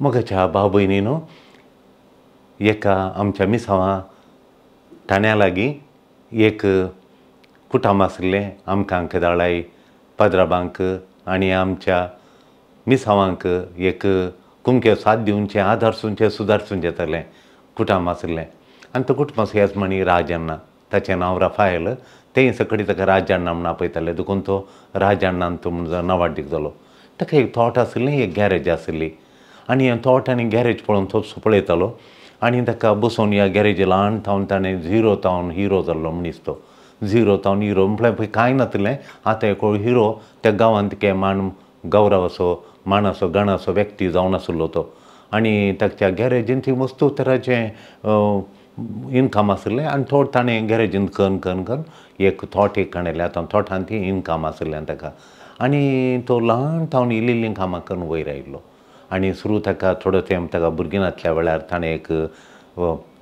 मोगाच्या भाव भयणीनो, एका आमच्या मिसांवा ठाण्या लागीं एक कुटुंब आशिल्लें. आमकां केदाळाय पाद्राबांक आनी आमच्या मिसांवांक एक कुमके साथ दिवचें, आदारसूनचें, सुदारसून जातालें कुटुंब आशिल्लें. आनी तो कुटुंबाचो येजमानी राजण्णा, ताचें नांव राफायल. तें सकाळीं ताका राजण्णा म्हूण आपयताले, देखून तो राजण्णान तो म्हूण नांवाडदीक जालो. ताका एक तोट आशिल्लें, एक गॅरेज आशिल्ली. आनी हें तोट आनी गॅरेज पळोवन तो पळयतालो आनी ताका बसोवन ह्या गॅरेजी ल्हान थावन ताणें झिरो थावन हिरो जाल्लो मनीस. तो झिरो थावन हिरो म्हळ्यार पळय कांय नासलें, आतां एक हिरो त्या गांवांत तुका मान गौरवाचो मानाचो गणाचो व्यक्ती जावन आशिल्लो तो. आनी ताच्या गॅरेजीन ती वस्तू तराचें इनकम आशिल्लें आनी थोड ताणें गॅरेजीन कन्न कन्न कन्न एक थोट एक काडलें. आतां थोटान ती इनकम आशिल्लें ताका. आनी तो ल्हान थावन इल्लीं इल्लीं कामां करून वयर आयिल्लो. आनी सुरू ताका थोडो तेंप ताका भुरगीं नासल्या वेळार ताणें एक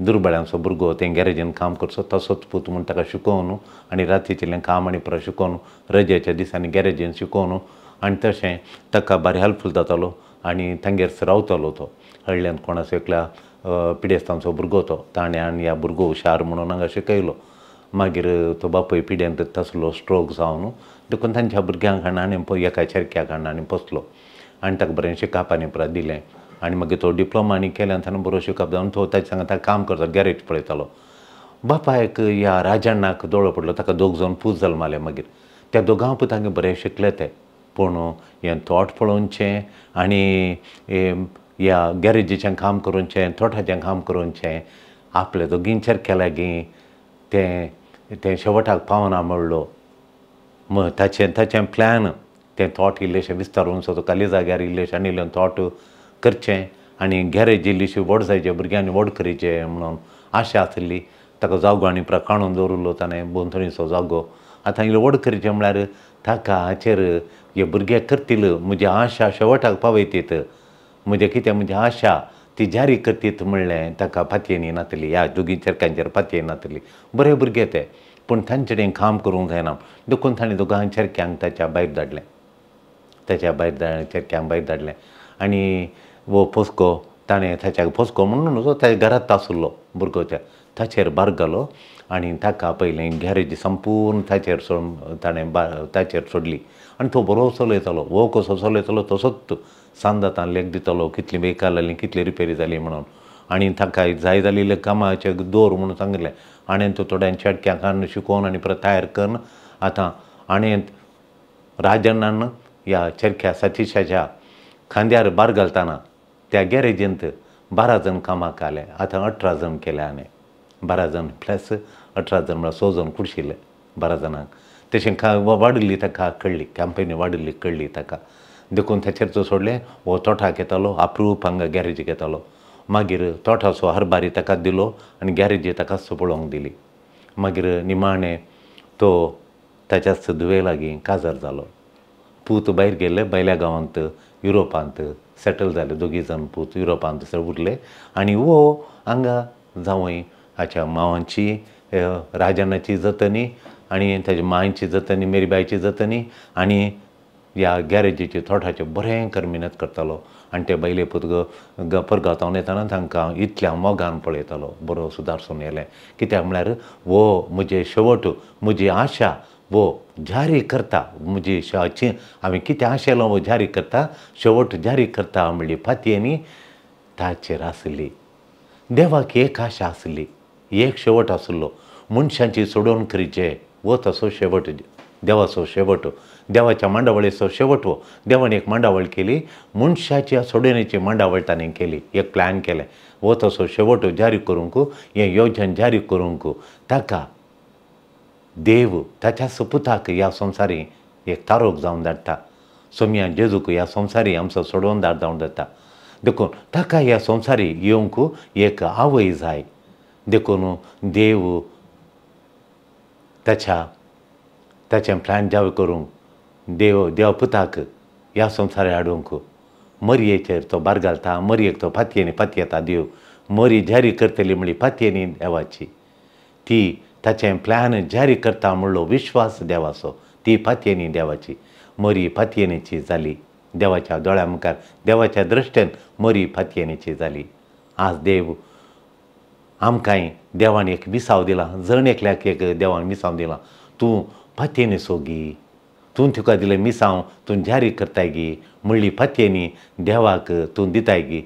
दुर्बळ्यांचो भुरगो तें गॅरेजीन काम करचो तसोच पूत म्हूण ताका शिकोवन आनी रातीचें काम आनी परत शिकोवन रजेच्या दिसांनी गॅरेजीन शिकोवन आनी तशें ताका भारी हेल्पफूल जातालो आनी तांगेर रावतालो तो. हळ्ळ्यान कोणाचो एकल्या पिडेस्तांचो भुरगो तो, ताणें आनी ह्या भुरगो हुशार म्हणून हांगा शिकयलो. मागीर तो बापूय पिड्यांत तसलो स्ट्रोक जावन देखून तांच्या भुरग्यांक हाडून आनी एका चेरक्याक हाडून आनी पोसलो आनी ताका बरें शिकप आनी परत दिलें. आनी मागीर तो डिप्लोमा आनी केल्यान ताणें बरो शिकप जावन तो ताच्या सांगा ताका काम करता, गॅरेज पळयतालो. बापायक ह्या राजण्णाक दोळो पडलो, ताका दोग जावन पूत जल्माले. मागीर त्या दोगां पुतांक बरें शिकले ते, पूण हें तोट पळोवचें आनी ह्या गॅरेजीचें काम करूनचें, तोटाचें काम करूनचें आपले दोगीं चेरक्या लागीं तें तें शेवटाक पावना म्हणलो. ताचें ताचें प्लॅन तें तोट इल्लेशें विस्तारून सो खाली जाग्यार इल्लेशें आनी इल्लें तोट करचें आनी गॅरेज इल्लीशी व्हड जायचे, भुरग्यांनी व्हड करीचें म्हणून आशा आशिल्ली. ताका जागो आनी परत काडून दवरिल्लो ताणें भोंवतणीचो जागो. आतां इल्लो व्हड करीचें म्हळ्यार ताका हाचेर हे भुरगे करतील, म्हजी आशा शेवटाक पावयतीत, म्हजें कितें म्हजी आशा ती जारी करतीत म्हणलें ताका पातयेनी नातली. ह्या दोगी चेरक्यांचेर पातयेनी नातली. बरे भुरगे ते, पूण तांचे कडेन काम करूंक जायना देखून ताणें दोगां चेरक्यांक ताच्या भायर धाडलें, ताच्या भायर चेरक्यांक भायर धाडलें. आनी वो पोसको ताणें ताच्या पोसको म्हणून तो ताच्या घरांत आशिल्लो भुरगो त्या ताचेर भार घालो आनी ताका पयलें गॅरेज संपूर्ण ताचेर सोड ताणें ताचेर सोडली. आनी तो बरो चलयतालो, वो कसो चलयतालो तसोच सांज जातान लेख दितालो कितली बेकार जाली, कितली रिपेरी जाली म्हणून. आनी ताका जाय जाल्ले कामाचे दोर म्हणून सांगलें. आनी तो थोड्यां चेडक्यांक हाडून शिकोवन आनी परत तयार करून आतां आनी राजण्णान ह्या चेरक्या सतीशाच्या खांद्यार भार घालतना त्या गॅरेजींत 12 जाण कामाक आयले. आतां 18 जाण केले आनी 12 जाण प्लस 18 जाण म्हळ्यार 6 जाण कुडशिल्ले 12 जाणांक. तशें वाडिल्ली ताका कळ्ळी, कंपनी वाडिल्ली कळ्ळी ताका. देखून ताचेर तो सोडलें. हो तोटाक येतालो, अप्रूप हांगा गॅरेजीक येतालो. मागीर तोटाचो हरबारी ताका दिलो आनी गॅरेजी ताकाच पळोवंक दिली. मागीर निमाणें तो ताच्याच धुवे लागीं काजार जालो. पूत भायर गेल्ले, भायल्या गांवांत युरोपांत सेटल जाले, दोगी जाण पूत युरोपांत उरले. आनी वो हांगा जावंय हाच्या मावांची राजनाची जतनी आनी ताच्या मांयची जतनी, मेरीबायची जतनी आनी ह्या गॅरेजीचे तोटाचें बरें कर मेहनत करतालो. आनी ते बायले पूत परगांव येतना तांकां इतल्या मोगान पळयतालो, बरो सुदारसून येयलें. कित्याक म्हळ्यार वो म्हजें शेवट, म्हजी आशा वो जारी करता, म्हजी हांवें कितें आशेलो वो जारी करता, शेवट जारी करता म्हणली पातयेनी ताचेर आसली. देवाक एक आशा आसली, एक शेवट आसलो, मनशांची सोडोवन करीचे वो तसो शेवट, देवाचो शेवट, देवाच्या मांडावळीचो शेवट. हो देवान एक मांडावळ केली, मनशाच्या सोडोवणेची मांडावळ ताणें केली, एक प्लॅन केलें. वो तसो शेवट जारी करूंक, हें योजन जारी करूंक ताका देव ताच्या सपुताक ह्या संवसारी एक तारोक जावन धाडटा. सोमया जेजूक ह्या संवसारी आमचो सोडोवणदार जावन धाडटा. देखून ताका ह्या संवसारी येवंक एक आवय जाय. देखून देव ताच्या ताचें प्लॅन जावं करूंक देव देव पुताक ह्या संवसारी हाडूंक मरयेचेर तो भार घालता. मरयेक तो पातयेनी पातयेता देव, मरी जारी करतली म्हणली पातयेनी देवाची, ती ताचें प्लॅन जारी करता म्हणलो विश्वास देवाचो, ती पातयेनी देवाची, मरी पातयेनीची जाली. देवाच्या दोळ्या मुखार देवाच्या दृश्टेन मरी फातयेनीची जाली। आज देव आमकांय देवान एक मिसाव दिला, जण एकल्याक एक देवान मिसाव दिला। तूं फातयेनी सोगी, तूं तुका दिलें मिसांव तूं जारी करताय गी म्हणली फातयेनी देवाक तूं दिताय गी।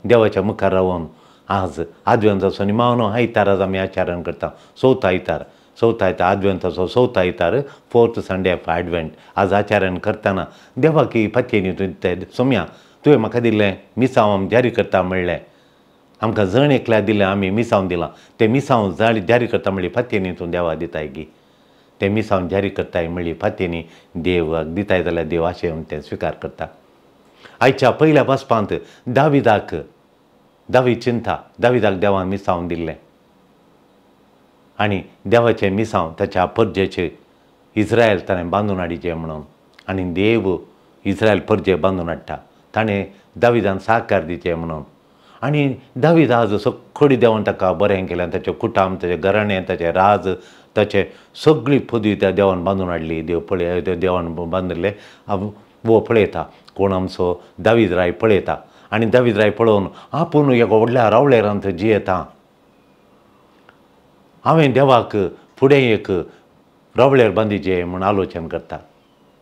देवाच्या मुखार रावन आज आदवेंताचो निमाणो आयतार आज आमी आचरण करता। चवथो आयतार, चवथो आयतार आदवेंताचो चवथो आयतार, फोर्थ संडे ऑफ एडवेंट आज आचरण करतना देवाक ही फातयेनी तूं दिताय। सोम्या तुवें म्हाका दिलें मिसांव आमी जारी करता म्हणलें, आमकां जण एकल्या दिलें आमी मिसांव दिलां, तें मिसांव जारी करता म्हणली फातयेनी तूं देवा दिताय गी। तें मिसांव जारी करताय म्हणली फातयेनी देवाक दिताय जाल्यार देव आशेवन तें स्विकार करता। आयच्या पयल्या बसपांत दाविदाक दावीद चिंता, दाविदाक देवान मिसांव दिल्लें आनी देवाचें मिसांव ताच्या परजेचें इस्रायल ताणें बांदून हाडिचें म्हणून, आनी देव इस्रायल परजे बांदून हाडटा, ताणें दाविदान साकार दिचें म्हणून। आनी दावीद आज सगळी देवान ताका बरें केलें, ताचें कुटाम, ताचें घराणें, ताचें राज, ताचें सगळी पदवी त्या देवान बांदून हाडली। देव पळय देवान बांदिल्लें वो पळयता कोण आमचो दावीद राय पळयता आनी दावीद राय पळोवन आपूण एका व्हडल्या रावळेरांत जियेता, हांवें देवाक फुडें एक रावळेर बांदिचें म्हूण आलोचन करता,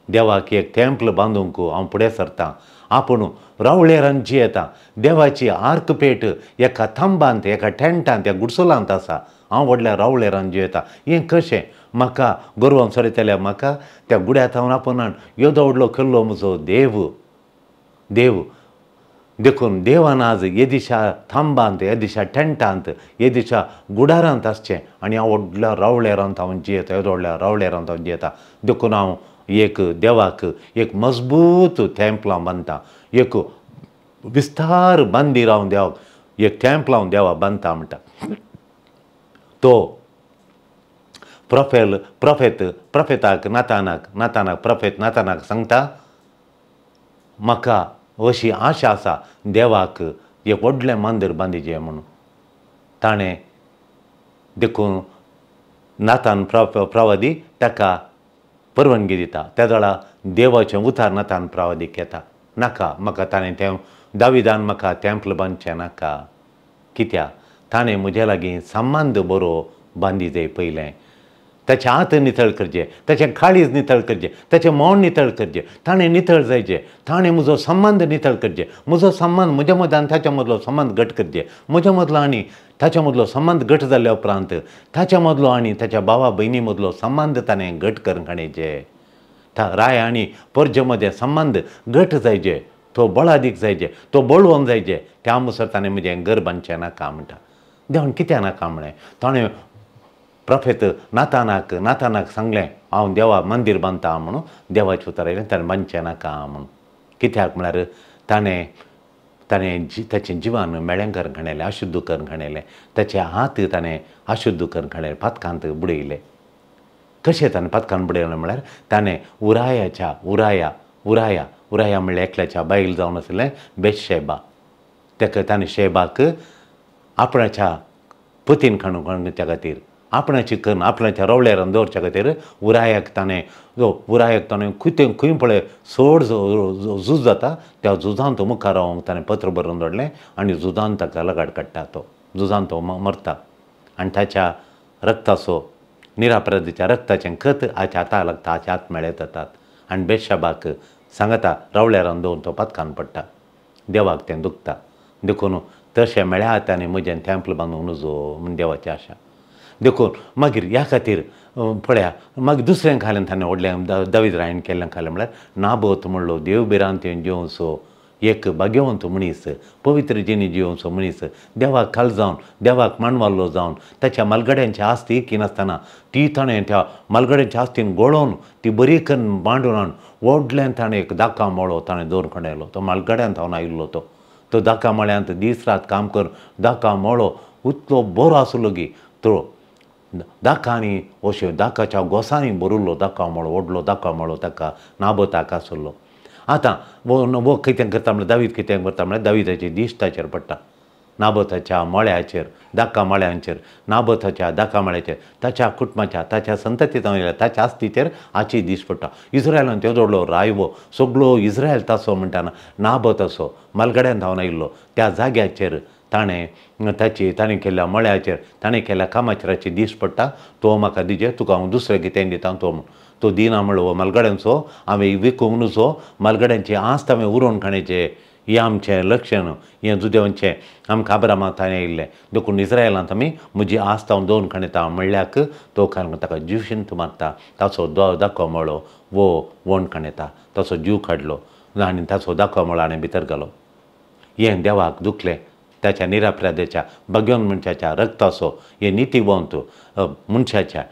देवाक एक टेम्पल बांदूंक हांव फुडें सरता, आपूण रावळेरान जियेता, देवाची आर्क पेट एका थांबांत एका टेंटांत एका गुडसुलांत आसा, हांव व्हडल्या रावळेरान जियेता, हें कशें म्हाका गोरवां चरयतल्या म्हाका त्या गुड्या थावन आपोवन येदो व्हडलो केल्लो म्हजो देव देव। देखून देवान आज येदिशा थांबांत येदिशा टेंटांत येदिशा गुडारांत आसचें आनी हांव व्हडल्या रावळेरांत हांव जियेता, येदो व्हडल्या रावळेरांत हांव जियेता। देखून हांव एक देवाक एक मजबूत टेम्पल हांव बांदता, एक विस्तार बांदीर हांव देवाक एक टेम्पल हांव देवाक बांदता म्हणटा। तो प्रोफेत प्रोफेताक नातानाक नातानाक प्रोफेत नातानाक सांगता म्हाका अशी आशा आसा देवाक एक व्हडलें मंदीर बांदिचें म्हणून। ताणें देखून नातान प्रवादी ताका परवानगी दिता। त्या वेळार देवाचें उतार नातान प्रवादीक येता, नाका म्हाका ताणें तें दाविदान म्हाका टेम्पल बांदचें नाका, कित्याक ताणें म्हजे लागीं संबंद बरो बांदी जाय पयलें, ताचें हात नितळ करचें, ताचें काळीज नितळ करचें, ताचें मन नितळ करचें, ताणें नितळ जायचें, ताणें म्हजो संबंद नितळ करचें, म्हजो संबंद म्हज्या मदलो आनी ताच्या मदलो संबंद घट करचें, म्हज्या मदलो आनी ताच्या मदलो संबंद घट जाल्या उपरांत ताच्या मदलो आनी ताच्या भावा भयणी मदलो संबंद ताणें घट करून काडचे, राय आनी परजे मदें संबंद घट जायचे, तो बळादीक जायचे, तो बळवंत जायचे, त्या मुसर ताणें म्हजें घर बांदचें नाका म्हणटा। देवान कित्याक नाका म्हणलें? ताणें प्रोफेत नातानाक नातानाक सांगलें हांव देवा मंदीर बांदता म्हणून, देवाचें उतर आयलें ताणें बांदचें नाका म्हणून। कित्याक म्हळ्यार ताणें ताणें ताचें जिवन मेळें करून खाणयलें, अशुद्ध करून खाणयलें, ताचे हात ताणें अशुद्ध करून खाणयले, पातकांत बुडयले। कशें ताणें पातकांत बुडयलें म्हळ्यार ताणें उरायाच्या उराया उराया उराया म्हणल्यार एकल्याच्या बायल जावन आशिल्लें बेतशेबा, ताका ताणें शेबाक आपणाच्या पतीन खाणून त्या खातीर आपणाची करून आपणाच्या रवळ्यारान दवरच्या खातीर उरायाक ताणें उरायाक ताणें खंय खंय पळय चड झूज जाता त्या झुजांत मुखार रावंक ताणें पत्र बरोवन दवरलें आनी झुजान ताका लगाड काडटा, तो झुजान तो मरता आनी ताच्या रक्ताचो निरापराधीच्या रक्ताचें खत हाच्या हाता लागता, हाच्या हात मेळत जातात आनी बेतशेबाक सांगता रवळ्यारान दवरून तो पातकान पडटा, देवाक तें दुखता। देखून तशें मेळ्या हातांनी म्हजें टेम्पल बांदूंक नजो म्हूण देवाची आशा। देखून मागीर ह्या खातीर पळया मागीर दुसरें खालें ताणें व्हडलें दावीद रायन केल्लें खालें म्हळ्यार नाबोत म्हणलो देव भिरांतेन जिवचो एक भाग्यवंत मनीस, पवित्र जिणी जिवचो मनीस, देवाक खाल जावन देवाक मानवालो जावन ताच्या मालगड्यांची आस्ती किनासतना ती ताणें त्या मालगड्यांच्या आस्तीन गोळोवन ती बरी करून मांडून हाडून व्हडल्यान ताणें एक दाका मळो ताणें दवरून खंडयलो। तो मालगड्यांत हांव आयिल्लो तो तो दाका मळ्यांत दीस रात काम करून दाका मळो इतलो बरो आसलो की तो दाकांनी अशें दाकाच्या गोसांनी भरिल्लो दाका मळो व्हडलो दाका मळो ताका नाबोताक आसलो। आतां वो कितें करता म्हळ्यार दावीद कितें करता म्हळ्यार दाविदाची दिश्ट ताचेर पडटा, नाबोताच्या मळ्याचेर, दाका मळ्यांचेर, नाबोताच्या दाका मळ्याचेर, ताच्या कुटुंबाच्या, ताच्या संततींत ताच्या आस्तीचेर आची दीस पडटा. इस्रायलान त्यो जोडलो रायवो सगळो इस्रायल तासो म्हणटाना नाबोत असो मालगड्यान धांवन आयिल्लो त्या जाग्याचेर ताणें ताची ताणें केल्ल्या मळ्याचेर ताणें केल्ल्या कामाचेराची दीस पडटा. तो म्हाका दिजे, तुका हांव दुसरें कितें दिता तो म्हूण. तो दिना म्हणलो हो मालगड्यांचो हांवें विकूंक नुजो, मालगड्यांची आस्त हांवें उरोवन खाण्याचें हें आमचें लक्षण, हें जुदेवांचें आमकां अब्रामा ताणें आयिल्लें देखून इस्रायलांत आमी म्हजी आस्त हांव दोन खाणयता म्हणल्याक तो कारण ताका जीव मारता. ताचो दाखो मळो वो वण खाणयता, ताचो जीव काडलो आनी ताचो दाखो मळो आनी भितर घालो. हें देवाक दुखलें, ताच्या निरापराध्याच्या भाग्यवंत मनशाच्या रगताचो हें नितीवंत मनशाच्या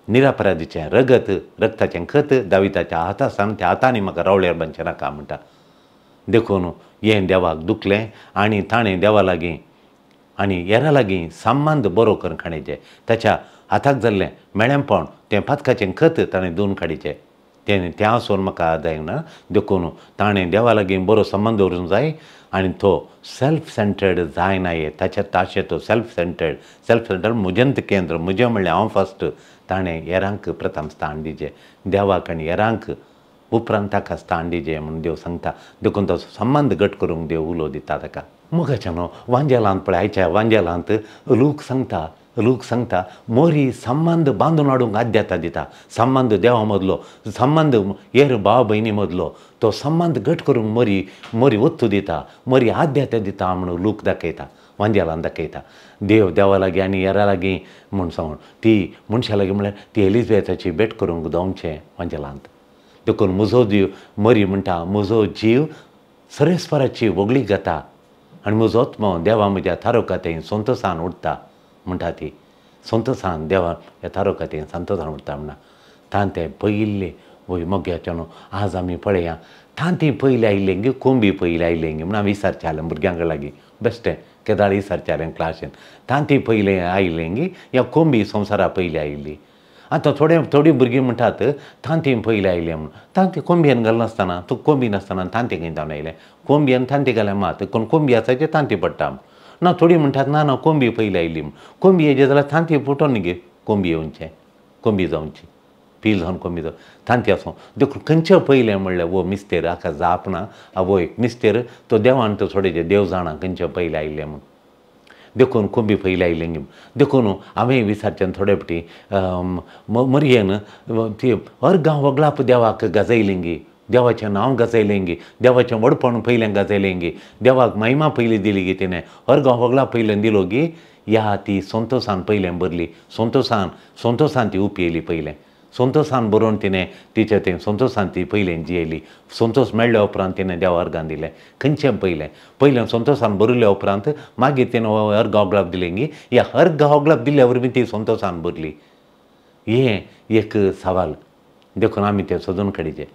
निरापराधीचें रगत, रगताचें खत दाविताच्या हाता सावन त्या हातांनी म्हाका रावळ्यार बांदचें नाका म्हणटा. देखून हें देवाक दुखलें आनी ताणें देवा लागीं आनी हेरां लागीं संबंद बरो करून खाणीचें. ताच्या हाताक जाल्लें मेळेंपण तें पातकाचें खत ताणें धुवन काडीचें, तें तें आसून म्हाका जायना. देखून ताणें देवा लागीं बरो संबंद दवरूंक जाय आनी तो सेल्फ सेंटर्ड जायना. हे ताच्या ताशें तो सेल्फ सेंटर्ड, सेल्फ सेंटर्ड म्हजेंत केंद्र, म्हजें म्हणलें हांव फस्ट. ताणें हेरांक प्रथम स्थान दिचें, देवाक आनी हेरांक उपरांत ताका स्थान दिचें म्हूण देव सांगता. देखून तो संबंद घट करूंक देव उलो दिता ताका. मोगाच्या न्हू वांजेलांत पळय, आयच्या वांजेलांत लूक सांगता, लूक सांगता मोरी संबंद बांदून हाडूंक आद्यता दिता. संबंद देवा मदलो, संबंद हेर भाव भयणी मदलो, तो संबंद घट करूंक मोरी मोरी वत्तू दिता, मोरी आद्यता दिता म्हणून लूक दाखयता, वांजेलान दाखयता. देव देवा लागीं आनी हेरां लागीं म्हूण सांगून ती मनशा लागीं म्हणल्यार ती एलिजबेथाची भेट करूंक धांवचें वांजेलांत. देखून म्हजो जीव मरी म्हणटा, म्हजो जीव सरेस्पराची व्हगळीक जाता आनी म्हजो आत्मो देवा म्हज्या थारोका थंय संतोसान उरता म्हणटा. ती संतोसान देवा ह्या थारोका थंय संतोसान उरता म्हणटा. तांतें पयिल्लें वय मोग्याचें न्हू आज आमी पळया तांतीं पयलीं आयिल्लें गी कोंबी पयलीं आयिल्लें गी म्हूण आमी विचारचें आसलें भुरग्यांक लागीं बेश्टें केदाळ विचारचें आसलें क्लासीन, तांतीं पयलीं आयिल्लें गी या कोंबी संवसारा पयलीं आयिल्ली. आतां थोडे थोडीं भुरगीं म्हणटात तांतीं पयलीं आयलें म्हूण. तांतीं कोंबयेन घालनासतना, तूं कोंबी नासतना तांतीं खंय जावन आयलें, कोंबयेन तांतीं घालें मात कोण कोंबी आसाचें तांतीं पडटा. ना थोडीं म्हणटात ना ना कोंबी पयलीं आयली म्हूण. कोंबी येयली जाल्यार तांतीं फुटोन गे कोंबी येवचें, कोंबी जावची पील जावन कोंबी जावन तांतीं आसूं. देखून खंयचें पयलें म्हणल्यार वो मिस्तेर हाका जाप ना. आवय एक मिस्तेर तो देवान तो थोडें देव जाणा खंयचें पयलें आयिल्लें म्हूण. देखून कोंबी पयलीं आयिल्लें गी. देखून हांवें विचारचें थोडे फावटी मरयेन ती अर्गां वगळाप देवाक गाजयलीं गी, देवाचें नांव गाजयलें गी, देवाचें व्हडपण पयलें गाजयलें गी, देवाक महिमा पयलीं दिली गी, तिणें अर्गां वगळा पयलें दिलो गी, या ती संतोसान पयलें भरली, संतोसान संतोसान ती उपयली पयलें, संतोसान बरोवन तिणें तिचें तें संतोसान ती पयलें जियेली. संतोष मेळ्ळ्या उपरांत तिणें देवा अर्गां दिलें. खंयचें पयलें पयलें संतोसान बरयल्या उपरांत मागीर तिणें अर्गां वगळाप दिलें गी, ह्या अर्गां वगळाप दिल्या वरवीं ती संतोसान भरली. हें एक सवाल. देखून आमी तें सोदून काडचें.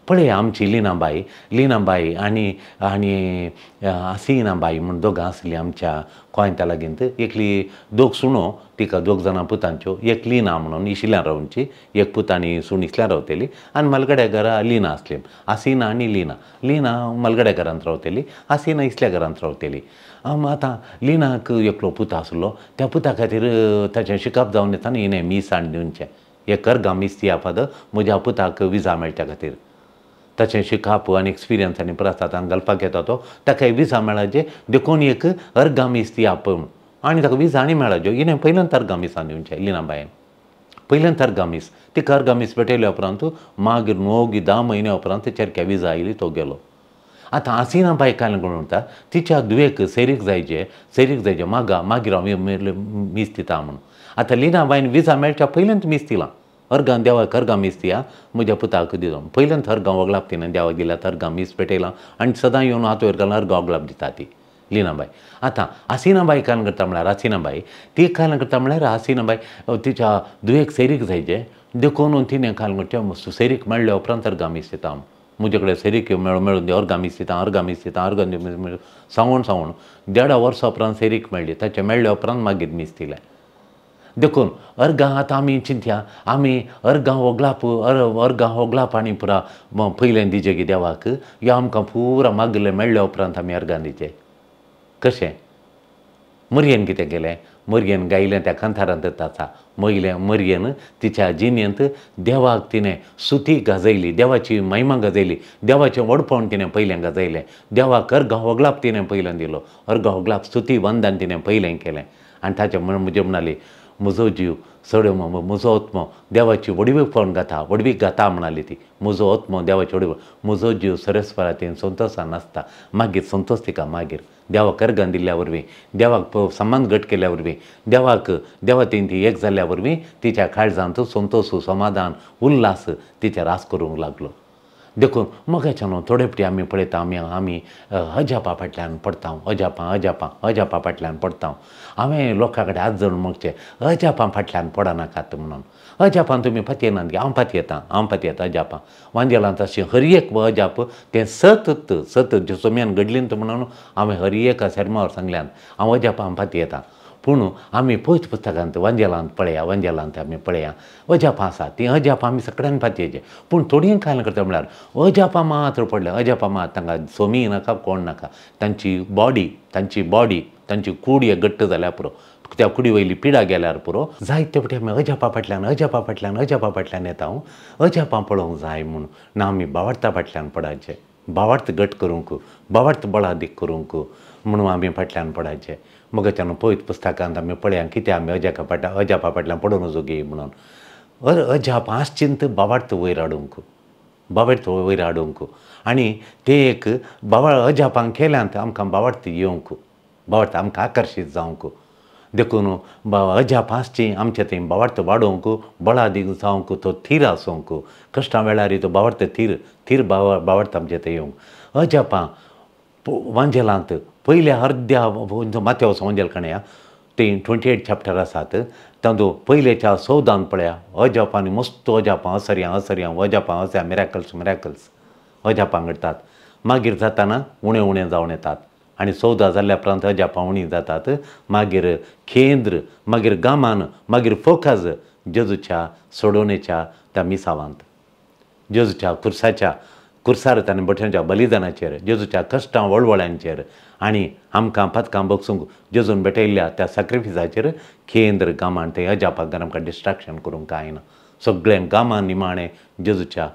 पळय आमची लिनाबाई, लिनाबाई आनी आनी आसिनाबाई म्हूण दोगां आसलीं आमच्या गोंयता लागींत. एकली दोग सुणो, तिका दोग जाणां पुतांच्यो, एक लिना म्हणून इशिल्यान रावची, एक पूत आनी सून इसल्यान रावतली आनी मालगड्या घरा लिना आसली. आसिना आनी लिना, लिना मालगड्या घरांत रावतली, आसिना इसल्या घरांत रावतली. आतां लिनाक एकलो पूत आसलो, त्या पुता खातीर ताचें शिकप जावन येता न्ही, हिणें मीस हाडून दिवचें, एक अर्गां मीस दिया फादर म्हज्या पुताक विजा मेळच्या खातीर. ताचें शिकप आनी एक्सपिरियन्स आनी प्रस्तातान घालपाक येता तो ताका विजा मेळाचे, देखून एक अर्गां मीस दिया पळय आनी ताका विजा आनी मेळाच्यो. हिणें पयल्यान अर्गां मिसां दिवचें लिनाबायन, पयल्यान अर्गां मीस, तिका अर्गां मीस भेटयल्या उपरांत मागीर 9-10 म्हयन्या उपरांत चेरक्या विजा आयली, तो गेलो. आतां आसिनाबाई कांय कोण म्हणटा तिच्या धुवेक सैरीक जायचें, सैरीक जायचें मागा मागीर हांव मीस दिता म्हणून. आतां लिनाबायन विजा मेळच्या पयल्यान मीस दिलां, अर्गां देवाक अर्गां मीस दिया म्हज्या पुताक दिलो. पयल्यान अर्गां वगळाप तिणें देवाक दिल्या, अर्गां मीस पेटयलां आनी सदां येवन हात वयर घालून अर्गां वगळाप दिता ती लिनाबाई. आतां आसिनाबाई कांय करता म्हळ्यार आसिनाबाई ती कांय करता म्हळ्यार आसिनाबाई तिच्या धुवेक सैरीक जायचें, देखून तिणें कांय करचें सैरीक मेळ्ळ्या उपरांत अर्गां मीस दिता, म्हजे कडेन सैरीक मेळून दी, अर्गां मीस दिता, अर्गां मीस दिता, अर्गां सांगून सांगून 1.5 वर्सां उपरांत सैरीक मेळ्ळी. ताचें मेळ्ळ्या उपरांत मागीर मीस दिलें. देखून अर्गां आतां आमी चिंतया, आमी अर्गां वगळाप अर्गां वगळाप आनी पुरा पयलें दिचें की देवाक, या आमकां पुरा मागलें मेळ्ळ्या उपरांत आमी अर्गां दिचें कशें? मरयेन कितें केलें, मरयेन गायलें त्या कांतारांत आसा, मरयेन तिच्या जिणेंत देवाक तिणें सुती गाजयली, देवाची महिमा गाजयली, देवाचें व्हडपण तिणें पयलें गाजयलें, देवाक अर्घ होगलाप तिणें पयलें दिलो, अर्घ होगलाप स्तुती वंदन तिणें पयलें केलें. आनी ताचें म्हजें म्हणाली म्हजो जीव चड म्हजो आत्मो देवाची व्हडवीकपण गाता, व्हडवीक गाता म्हणाली ती, म्हजो आत्मो देवाची व्हडवीक, म्हजो जीव सरस्वरातीन संतोशान आसता. मागीर संतोश तिका मागीर देवाक अर्घान दिल्ल्या वरवीं, देवाक सम्मान घट केल्ल्या वरवीं, देवाक देवातीन ती एक जाल्ल्या वरवीं तिच्या काळजांत संतोश समाधान उल्हास तिचेर आस करूंक लागलो. देखून मोगाच्यान थोडे फावटी आमी पळयता आमी आमी अजापा फाटल्यान पडटा, अजापां अजापां अजापा फाटल्यान पडटा. हांवें लोकां कडेन हात जोडून मागचें अजापां फाटल्यान पडनाकात म्हणून. अजापां तुमी पातयेनात, हांव पातयेतां, हांव पातयेतां अजापां. वांजेलांत अशें हर एक अजाप तें सतत सतत सोम्यान घडलीं म्हणून हांवें हर एका सेर्मावर सांगल्यान हांव अजापां पातयेतां. पूण आमी पयत पुस्तकांत वांजेलांत पळया, वांजेलांत आमी पळया अजापां आसा तीं अजापां आमी सगळ्यान पातयेचें. पूण थोडीं कांय करता म्हळ्यार अजापां मात्र पडलें, अजापां मात तांकां सोमी नाका कोण नाका, तांची बॉडी तांची बॉडी तांची कूड एक घट्ट जाल्यार पुरो, त्या कुडी वयली पिडा गेल्यार पुरो. जायते फावटी आमी अजापा फाटल्यान अजापा फाटल्यान अजापा फाटल्यान येता, हांव अजापां पळोवंक जाय म्हूण ना आमी बावार्ता फाटल्यान पडायचें, बावार्थ घट करूंक, बावार्थ बळादीक करूंक म्हणून आमी फाटल्यान पडायचें. मोगाच्यान पयत पुस्तकांत आमी पळया कितें आमी अजापा फाटल्यान अजापा फाटल्यान पडून वचोगी म्हणून. अजाप आसचिंत बावार्थ वयर हाडूंक, बावार्थ वयर हाडूंक आनी ते एक बावा अजापांक केल्यांत आमकां बावार्थ येवंक, बावार्थ आमकां आकर्शीत जावंक. देखून अजाप आसची आमचे थंय बावार्थ वाडोवंक, बळादीक जावंक, तो थीर आसूंक, कश्टां वेळार तो बावार्थ थीर थीर बावार्थ आमचे थंय येवंक. अजापां वांजेलांत पयल्या अर्द्या माथ्या वांजेल काणया ते 28 चॅप्टर आसात तातूंत पयलेच्या 14 पळया अजापांनी मस्त अजापां असरयां असरयां अजापां असया मिराकल्स मिराकल्स अजापां घडटात. मागीर जाताना उणें उणें जावन येतात आनी 14 जाल्ल्या उपरांत अजापां उणीं जातात. मागीर केंद्र, मागीर गामान, मागीर फोकस जेजूच्या सोडोवणेच्या त्या मिसावांत, जेजूच्या खुर्साच्या खुर्सार ताणें बठ्यांच्या बलिदानाचेर, जेजूच्या कश्टां वळवळ्यांचेर आनी आमकां पातकां बगसूंक जेजून भेटयल्ल्या त्या सॅक्रिफिसाचेर केंद्र गामान तें अजापाक आमकां डिस्ट्राक्शन करूंक कांय ना. सगळें गामान निमाणें जेजूच्या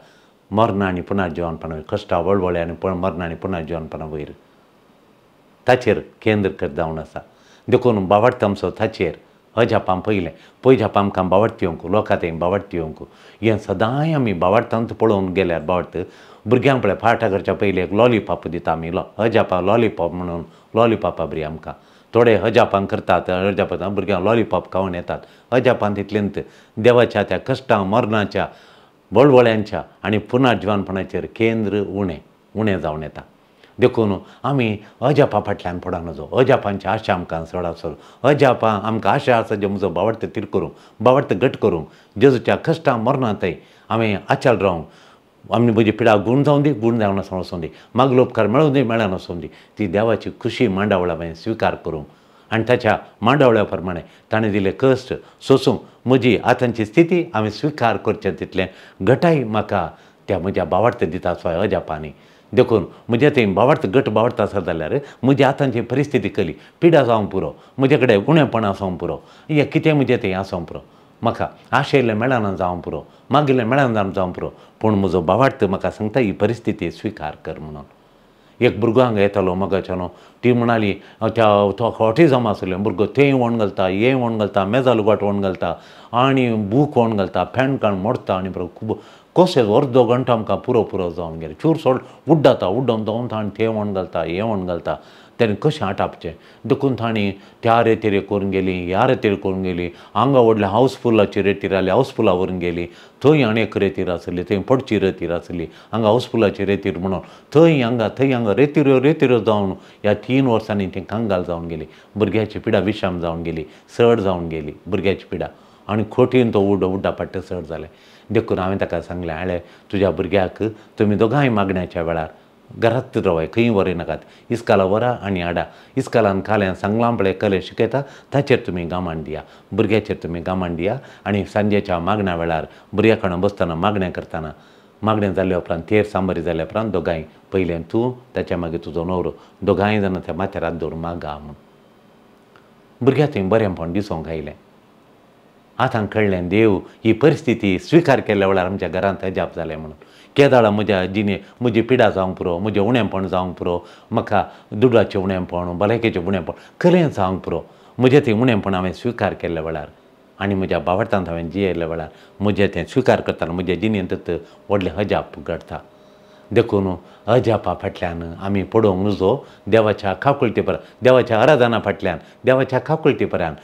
मरणा आनी पुनर्जिवनपणा वयर, कश्टां वळवळे आनी मरणा आनी पुनर्जिवनपणा वयर ताचेर केंद्र कर जावन आसा. देखून बावार्थ आमचो ताचेर अजापां पयलें पयजापां आमकां बावार्थ येवंक, लोकां थंय बावार्थ येवंक. हें सदांय आमी बावार्थांत पळोवंक गेल्यार बावार्थ भुरग्यांक पळय पाठां करच्या पयलीं एक लॉलीपॉप दिता आमी, अजापां लॉलीपॉप म्हणून लॉलीपॉपा बरी आमकां थोडे अजापां करतात, अजापां भुरग्यांक लॉलीपॉप खावन येतात. अजापां तितलेंत देवाच्या त्या कश्टां मरणाच्या वळवळ्यांच्या आनी पुनर्जिवनपणाचेर केंद्र उणें उणें जावन येता. देखून आमी अजापा फाटल्यान पडोवंक नजो. अजापांची आशा आमकां चड आसो, अजापां आमकां आशा आसा जे म्हजो बावार्थ थीर करूंक, बावार्थ घट करूंक, जेजूच्या कश्टां मरणांतय हांवें आचल रावंक, आमी म्हजी पिडा गूण जावं दी, गूण जावन वचूं दी, मागलो उपकार मेळूं दी, मेळना वचूं दी, ती देवाची खुशी मांडावळ हांवें स्विकार करूंक आनी ताच्या मांडावळ्या प्रमाणें ताणें दिले कश्ट सोसूंक म्हजी आतांची स्थिती हांवें स्विकार करचें तितलें घटाय म्हाका त्या म्हज्या बावार्थ दिता स्वय अजापांनी. देखून म्हजें थंय बावार्थ घट बावार्थ आसा जाल्यार म्हजी आतांची परिस्थिती कली पिडा जावंक पुरो, म्हजे कडेन उणेपणां आसूंक पुरो, हें कितें म्हजें थंय आसूंक पुरो, म्हाका आशयल्लें मेळना जावंक पुरो, मागिल्लें मेळना जावंक पुरो, पूण म्हजो बावार्थ म्हाका सांगता ही परिस्थिती स्विकार कर म्हणून. एक भुरगो हांगा येतालो मोगाच्यानो, ती म्हणाली त्या तो ऑटिजम आसलें भुरगो, थंय वण घालता, हें वण घालता, मेजा लुगाट वण घालता आनी बूक वण घालता, पॅन काण मोडटा आनी खूब कशें अर्दो घंटो आमकां पुरो पुरो जावन गेलें. चूर सोड उड्डाता, उड्डोन दवरता आनी थंय वण घालता, हें वण घालता, तेणें कशें आटापचें. देखून तांणी त्या रेतीर करून गेली, ह्या रेतीर करून गेली, हांगा व्हडल्या हावसफुलाची रेतीर आसली, हावसफुला व्हरून गेली, थंय आनी एक रेतीर आसली, थंय पडची रेतीर आसली, हांगा हावसफुलाची रेतीर म्हणून थंय हांगा थंय हांगा रेतिऱ्यो रेतिऱ्यो जावन ह्या 3 वर्सांनी ती कंगाल जावन गेली. भुरग्याची पिडा विशाम जावन गेली, चड जावन गेली भुरग्याची पिडा आनी खोटीन तो उड्डो उड्डा पट्टे चड जालें. देखून हांवें ताका सांगलें, हांवें तुज्या भुरग्याक तुमी दोगांय मागण्याच्या वेळार घरांत रावाय, खंय व्हरी नाकात, इस्काला व्हरा आनी हाडा, इस्कालान काल्यान सांगलां पळय कले शिकयता ताचेर तुमी गामान दिया, भुरग्याचेर तुमी गामान दिया आनी सांजेच्या मागण्या वेळार भुरग्या कडेन बसतना मागणें करतना, मागणें जाल्या उपरांत तेर सांबारी जाल्या उपरांत दोगांय पयलें तूं ताच्या मागीर तुजो न्हवरो दोगांय जाणां त्या माथ्यार हात दवरून मागा म्हूण. भुरग्या थंय बरेंपण दिसूंक आयलें. आतां कळ्ळें देव ही परिस्थिती स्विकार केल्ल्या वेळार आमच्या घरांत अजाप जालें म्हणून. केदाळा म्हज्या जिणे म्हजी पिडा जावंक पुरो, म्हजें उणेंपण जावंक पुरो, म्हाका दुडवाचें उणेंपण, भलायकेचें उणेंपण खरें जावंक पुरो, म्हजें तें उणेंपण हांवें स्विकार केल्ल्या वेळार आनी म्हज्या बावडटांत हांवें जियेल्ल्या वेळार म्हजें तें स्विकार करतना म्हज्या जिणेंत व्हडलें अजाप घडटा. देखून अजापा फाटल्यान आमी पडोवंक नजो. देवाच्या काकुळटे परान, देवाच्या आराधना फाटल्यान, देवाच्या काकुळटे परान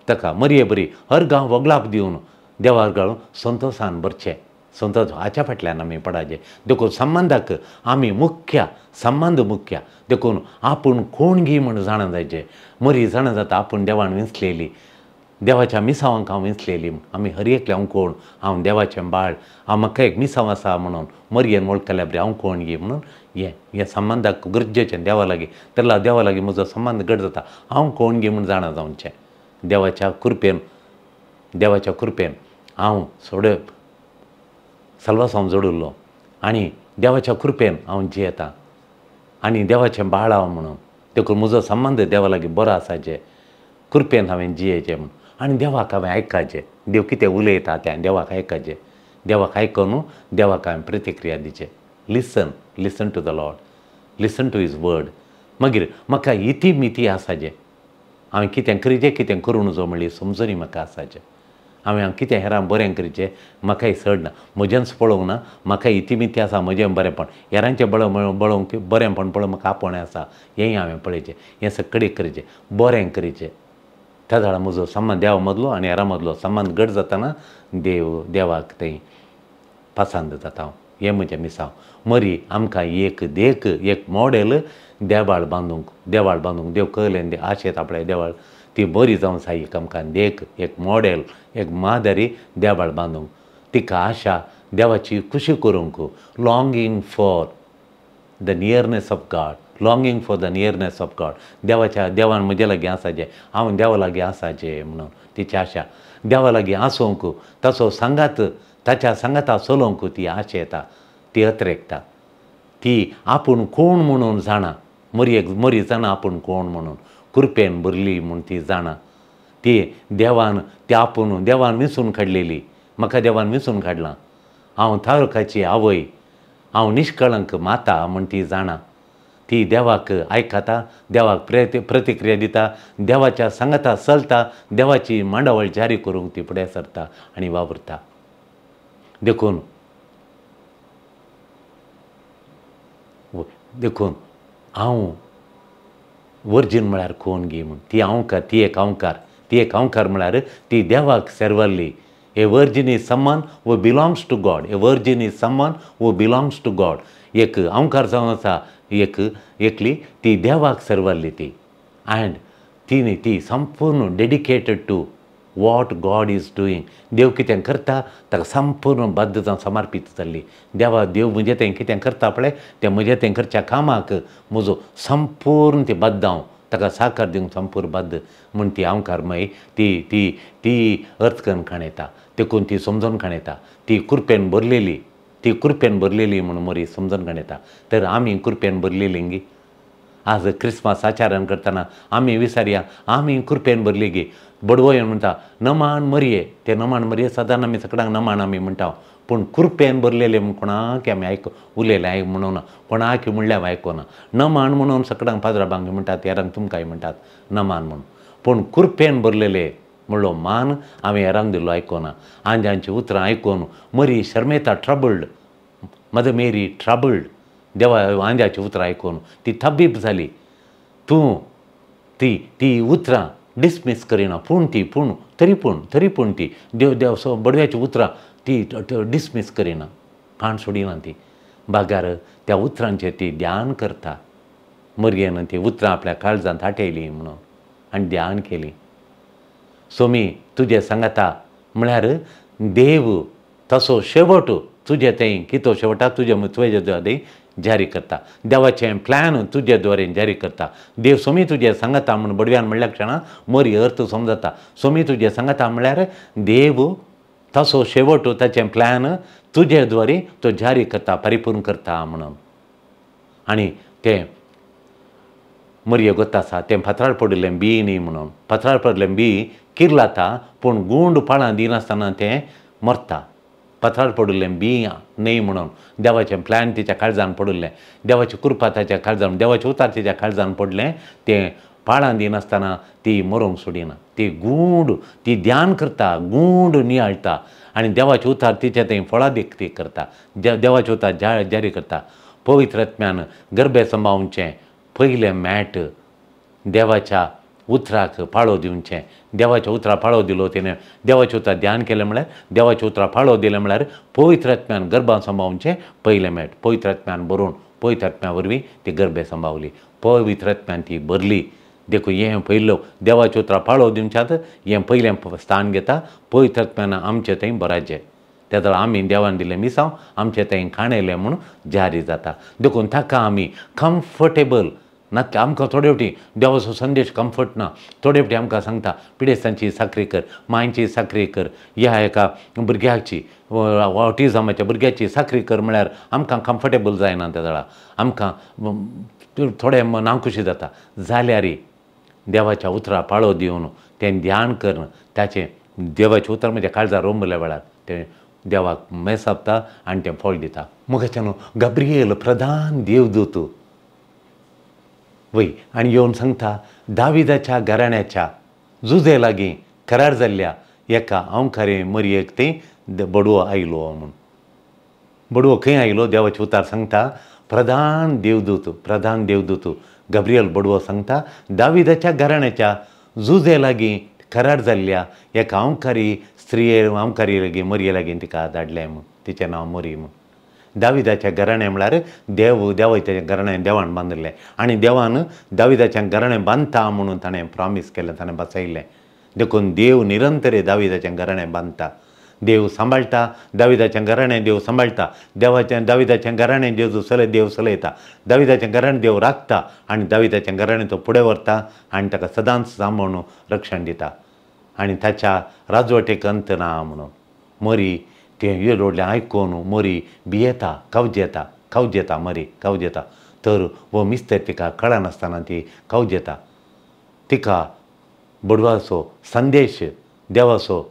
ताका मरये बरी हर गांव वगलाप दिवन देवार गाळून संतोशान भरचें, संतोष हाच्या फाटल्यान आमी पडाचे. देखून संबंदाक आमी मुख्य संबंद मुख्य. देखून आपूण कोण गी म्हूण जाणा जायचें. मरी जाणा जाता आपूण देवान विंचलेली, देवाच्या मिसावांक हांव विंचलेली, आमी हर एकले हांव कोण, हांव देवाचें बाळ, हांव म्हाका एक मिसांव आसा म्हणून मरयेन वळखल्या बरी हांव कोण गी म्हणून हें हें संबंदाक गरजेचें देवा लागीं. तेन्ना देवा लागीं म्हजो संबंद घट जाता, हांव कोण गी म्हूण जाणा जावचें. देवाच्या कृपेन, देवाच्या कृपेन हांव सोड सल्वासांव जोडिल्लो आनी देवाच्या कृपेन हांव जियेतां आनी देवाचें बाळ हांव म्हणून. देखून म्हजो संबंद देवा लागीं बरो आसाचें, कृपेन हांवें जियेचें म्हणून. आनी देवाक हांवें आयकाचें, देव कितें उलयता तें देवाक आयकाचें, देवाक आयकून देवाक हांवें प्रतिक्रिया दिचें. Listen, listen to the Lord, listen to his word. मागीर म्हाका इती मिती आसाचें, हांवें कितें करीचें कितें करूं नजो म्हणली समजणी म्हाका आसाचें. हांवें कितें हेरांक बरें करचें म्हाकाय चड ना, म्हजेंच पळोवंक ना, म्हाका इती मिती आसा म्हजें बरेंपण, हेरांचें बळोवंक बरेंपण पळोवंक म्हाका आपोवणें आसा, हेंय हांवें पळयचें. हें सगळें करचें, बरें करचें. त्या जाल्यार म्हजो संबंद देवा मदलो आनी हेरां मदलो संबंद घट जातना देव देवाक थंय पसंद जाता हांव. हें म्हजें मिसांव. मरी आमकां एक देख, एक मॉडेल देवाळ बांदूंक, देवाळ बांदूंक देव कळ्ळें आशेत आपल्या देवाळ ती बरी जावन आसा. एक आमकां देख, एक मॉडेल, एक मादरी देवाळ बांदूंक, तिका आशा देवाची खुशी करूंक, longing for the nearness of God, longing for the nearness of God. देवाच्या देवान म्हजे लागीं आसाचें, हांव देवा लागीं आसाचें म्हणून तिची आशा. देवा लागीं आसूंक, ताचो सांगात, ताच्या सांगाता चलोवंक ती आशा येता, ती अत्रेकता. ती आपूण कोण म्हणून जाणा, मरयेक मरी जाणा आपूण कोण म्हणून, कृपेन भरली म्हूण ती जाणा. ती देवान ती आपूण देवान विंचून काडलेली, म्हाका देवान विंचून काडलां, हांव तारकाची आवय, हांव निश्कळंक माता म्हूण ती जाणा. ती देवाक आयकता, देवाक प्रतिक्रिया दिता, देवाच्या सांगाता चलता, देवाची मांडावळ जारी करूंक ती फुडें सरता आनी वावुरता. देखून देखून हांव वर्जीन म्हळ्यार कोण गी म्हूण ती हांवकार, ती एक हांवकार, ती एक हांवकार म्हळ्यार ती देवाक सेरवल्ली. A virgin is someone who belongs to God, a virgin is someone who belongs to God. एक हांवकार जावन आसा एक एकली ती देवाक सेरवल्ली ती, अँड ती ती संपूर्ण dedicated to what God is doing. देव कितें करता ताका संपूर्ण बद्द जावन समर्पीत जाल्ली. देवा देव म्हजें तें कितें करता पळय तें म्हजें तें करच्या कामाक म्हजो संपूर्ण ती बद्द हांव ताका साकार दिवंक संपूर्ण बद्द म्हूण ती हांवकारमय ती ती ती अर्थकन खाणयता. देखून ती समजून खाणयता, ती कृपेन भरलेली, ती कृपेन भरलेली म्हूण मरी समजून खाणयता. तर आमी कृपेन भरलेली गी. आज क्रिसमस आचरण करतना आमी विसारया आमी कृपेन भरली गी. बडवो म्हणटा नमान मरये, ते नमान मरये सदां आमी सगळ्यांक नमान आमी म्हणटा, पूण कृपेन भरलेले म्हूण कोणाक आमी आयक उलयलें आयक म्हणूना, कोणाक म्हणल्यार आयकना. नमान म्हणून सगळ्यांक पाद्राबांक म्हणटात, हेरांक तुमकांय म्हणटात नमान म्हणून, पूण कृपेन भरलेले म्हणलो मान हांवें हेरांक दिल्लो आयकना. आंजांची उतरां आयकून मरी शर्मेता, ट्रबल्ड, मदर मेरी ट्रबल्ड. देवा आंजाची उतरां आयकून ती तबीब जाली. तूं ती ती उतरां डिसमीस करिना, पूण ती पूण तरी पूण तरी पूण ती देव देव सो बडव्याची उतरां ती डिसमीस करिना, काण सोडिना ती. बागार त्या उतरांचेर ती ध्यान करता. मरयेन ती उतरां आपल्या काळजांत आठयलीं म्हणून आनी ध्यान केली. सोमी तुजें सांगाता म्हळ्यार देव तसो शेवट तुजे थंय कितो शेवटा तुजे तुजे द्वारे जारी करता, देवाचें प्लॅन तुजे द्वारे जारी करता. देव सोमी तुजें सांगाता म्हूण बडव्यान म्हणल्या क्षणा मरी अर्थ समजता. सोमी तुजें सांगाता म्हळ्यार देव तसो शेवट ताचें प्लॅन तुजे द्वारे तो जारी करता, परिपूर्ण करता म्हणून. आनी तें मरये गोत्त आसा तें फातरार पडिल्लें बी न्ही म्हणून. फातरार पडिल्लें बी किर्लाता पूण गुंड पाळां दिनासतना तें मरता. फातरार पडिल्लें बी न्ही म्हणून देवाचें प्लॅन तिच्या काळजान पडिल्लें, देवाची कृपा ताच्या काळजान, देवाचें उतार तिच्या काळजान पडलें, तें पाळां दिनासतना ती मरूंक सोडिना. ती गूंड ती ध्यान करता, गूंड नियाळटा आनी देवाचें उतार तिच्या थंय फळादीक ती करता, देवाचें उतार जारी करता. पवित्र आत्म्यान गर्भे सांबाळचें पयलें मॅट देवाच्या उतराक पाळो दिवचें. देवाच्या उतरा पाळो दिलो तिणें, देवाचें उतर ध्यान केलें म्हळ्यार देवाच्या उतरा पाळो दिलें म्हळ्यार पवित्र आत्म्यान गर्भान सांबाळचें पयलें मॅट. पवित्र आत्म्यान भरून पवित्र आत्म्या वरवीं ती गर्भे सांबाळली, पवित्र आत्म्यान ती भरली. देखून हें पयलो देवाच्या उतरा पाळो दिवच्यात हें पयलें स्थान घेता. पवित्र आत्म्यान आमचें थंय बराचें तेदळा आमी देवान दिल्लें मिसांव आमचें थंय खाणेलें म्हूण जारी जाता. देखून ताका आमी कम्फर्टेबल ना. आमकां थोडे फावटी देवाचो संदेश कम्फर्ट ना. थोडे फावटी आमकां सांगता पिडेस्तांची साकरी कर, मांयची साकरी कर, ह्या एका भुरग्याची ऑटिजमाच्या भुरग्याची साकरी कर म्हळ्यार आमकां कम्फर्टेबल जायना. तेदळा आमकां थोडें नाखुशी जाता. जाल्यार देवाच्या उतरा पाळो दिवन तें ध्यान करून ताचें देवाचें उतर म्हज्या काळजार रोंबल्या वेळार तें देवाक मेसापता आनी तें फळ दिता. मुखाच्यान गाब्रिएल प्रधान देवदूत वय आनी येवन सांगता दाविदाच्या घराण्याच्या जुजे लागीं करार जाल्ल्या एका अंवकारे मरयेक थंय बडवो आयलो म्हूण. बडवो खंय आयलो? देवाचें उतार सांगता प्रधान देवदूत, प्रधान देवदूत गाब्रिएल बडवो सांगता दाविदाच्या घराण्याच्या जुजे लागीं करार जाल्ल्या एका अंवकारी स्त्रिये अंवकारी लागीं मरये लागीं तिका धाडलें म्हूण. तिचें नांव मरी म्हूण. दाविदाच्या घराणें म्हळ्यार देव, देवाच्या घराणें देवान बांदिल्लें आनी देवान दाविदाच्या घराणें बांदता म्हणून ताणें प्रॉमीस केलें, ताणें बसयलें. देखून देव निरंतर दाविदाचें घराणें बांदता, देव सांबाळटा दाविदाचें घराणें, देव सांबाळटा देवाचें दाविदाचें घराणें. जेजू चलय देव चलयता दाविदाचें घराणें, देव राखता आनी दाविदाचें घराणें तो फुडें व्हरता आनी ताका सदांच सांबाळून रक्षण दिता आनी ताच्या राजवटेक अंत ना म्हणून. मरी तें येडोडलें आयकून मरी भियेता, कावजेता, कावजेता मरी कावजेता. तर हो मिस्तर तिका कळनासतना ती कावजेता. तिका बडवाचो संदेश देवाचो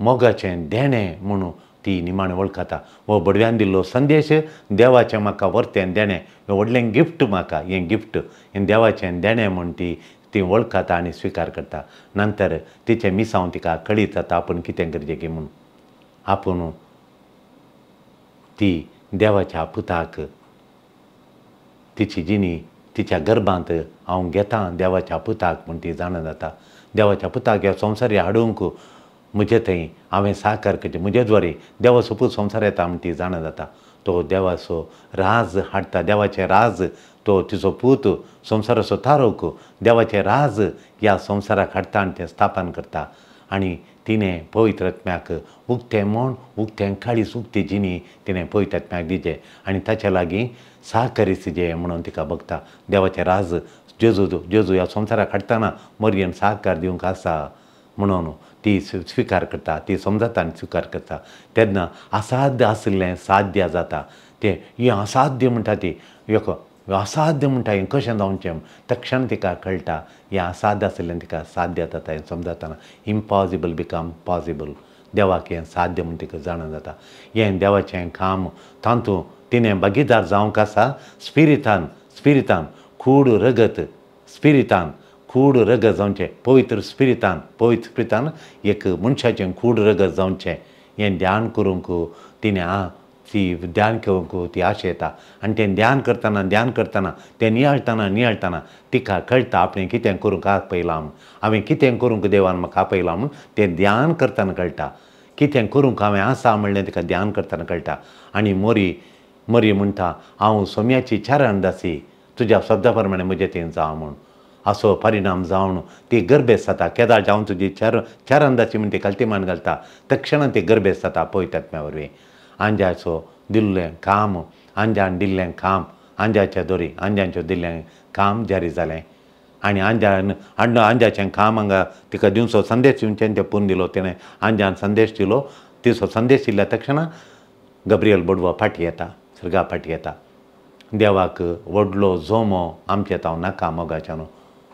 मोगाचें देणें म्हणून ती निमाणें वळखता. हो बडव्यान दिल्लो संदेश देवाचें म्हाका वर्तें देणें, हें व्हडलें गिफ्ट म्हाका, हें गिफ्ट हें देवाचें देणें म्हूण ती ती वळखता आनी स्विकार करता. नंतर तिचें मिसांव तिका कळीत जाता आपूण कितें करचें की म्हूण. आपूण ती देवाच्या पुताक तिची जिणी तिच्या गर्भांत हांव घेतां देवाच्या पुताक म्हूण ती जाणा जाता. देवाच्या पुताक ह्या संवसारी हाडूंक म्हजे थंय हांवें साकार करचें, म्हजे द्वारे देवाचो पूत संवसार येता म्हूण ती जाणा जाता. तो देवाचो राज हाडटा, देवाचें राज तो तिचो पूत संवसाराचो तारोक देवाचें राज ह्या संवसाराक हाडटा आनी तें स्थापन करता. आनी तिणें पवित्र आत्म्याक उक्तें म्हण उक्तें काळीज उक्ती जिणी तिणें पवित्र आत्म्याक दिचें आनी ताच्या लागीं सहकारी जे म्हणून तिका बघता. देवाचें राज जेजू जेजू ह्या संवसाराक हाडटना मरयेन सहकार दिवंक आसा म्हणून ती स्विकार करता, ती समजता आनी स्विकार करता. तेन्ना असाध्य आशिल्लें साध्य जाता. तें हें असाध्य म्हणटा ती एक असाध्य म्हणटा हें कशें जावचें, तक्षण तिका कळटा हें असाध्य आशिल्लें तिका साध्य जाता. हें समजतना इम्पॉसिबल बिकम पॉसिबल, देवाक हें साध्य म्हूण तिका जाणा जाता. हें देवाचें काम तातूंत तिणें भागीदार जावंक आसा. स्पिरितान स्पिरितान कूड रगत स्पिरितान कूड रगत जावचें, पवित्र स्पिरितान पवित्र स्पिरितान एक मनशाचें कूड रगत जावचें हें ध्यान करूंक तिणें ती ध्यान करूंक ती आशा येता. आनी तें ध्यान करतना ध्यान करतना तें नियाळटना नियाळटना तिका कळटा आपणें कितें करूंक आपयलां म्हूण, हांवें कितें करूंक देवान म्हाका आपयलां म्हूण तें ध्यान करतना कळटा. कितें करूंक हांवें आसा म्हणलें तिका ध्यान करतना कळटा. आनी मोरी मरी म्हणटा हांव सोम्याची चारण दासी तुज्या शब्दा प्रमाणे म्हजें तें जावं म्हूण. असो परिणाम जावन ती गर्भेस्त जाता. केदाळ जावन तुजी चारण दासी म्हण ती खालती मान घालता, तक्षणान ती गर्भेस्त जाता पवित्र आत्म्या वरवीं. आंजाचो दिल्लें काम, आंजान दिल्लें काम, आंजाच्या दोरी आंजांचें दिल्लें काम जारी जालें आनी आंजान आंजाचें काम हांगा तिका दिवचो संदेश दिवचें तें पूर्ण दिलो तिणें. आंजान संदेश दिलो, तिचो संदेश दिल्या तक्षणा गब्रियल बडवो फाटी येता, सर्गा फाटी येता. देवाक व्हडलो जोमो आमचे ताव नाका मोगाच्यानो।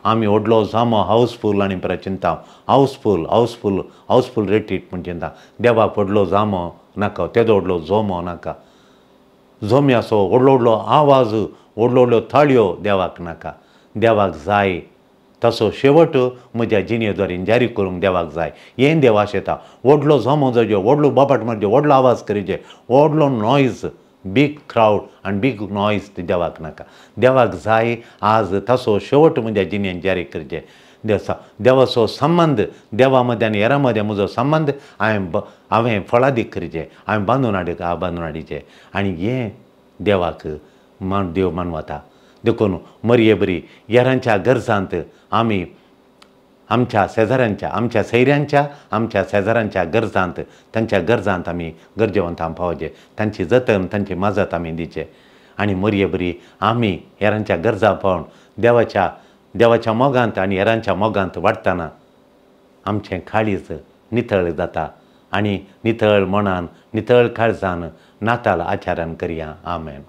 आमी व्हडलो जोमो हावसफूल आनी परत चिंता हावसफूल हावसफूल हावसफूल रेटीट म्हूण चिंता। देवाक व्हडलो जामो नाका, तेदो व्हडलो जोमो नाका, जोम्याचो व्हडलो व्हडलो आवाज, व्हडलो व्हडल्यो ताळयो देवाक नाका। देवाक जाय तसो शेवट म्हज्या जिणे द्वारे जारी करूंक देवाक जाय। हें देव आशेता व्हडलो जोमो जावचो, व्हडलो बोबाट मारचो, व्हडलो आवाज करीचे, व्हडलो नॉयज, बीग क्रावड आनी बीग नॉयज ती देवाक नाका। देवाक जाय आज तसो शेवट म्हज्या जिणेन जारी करचें। देवाचो संबंद, देवा मदें आनी हेरां मदें म्हजो संबंद हांवें फळादीक करचें, हांवें बांदून बांदून हाडचें आनी हें देवाक देव मानवता। देखून मरये बरी हेरांच्या गरजांत आमी आमच्या शेजाऱ्यांच्या, आमच्या सैऱ्यांच्या, आमच्या शेजाऱ्यांच्या गरजांत, तांच्या गरजांत आमी गरजेवंतां पावचे, तांची जतन, तांची मजत आमी दिवचे आनी मरये बरी आमी हेरांच्या गरजां पावन देवाच्या मोगांत आनी हेरांच्या मोगांत वाडटना आमचें काळीज नितळ जाता आनी नितळ मनान, नितळ काळजान नाताल आचारण करया। आमेन।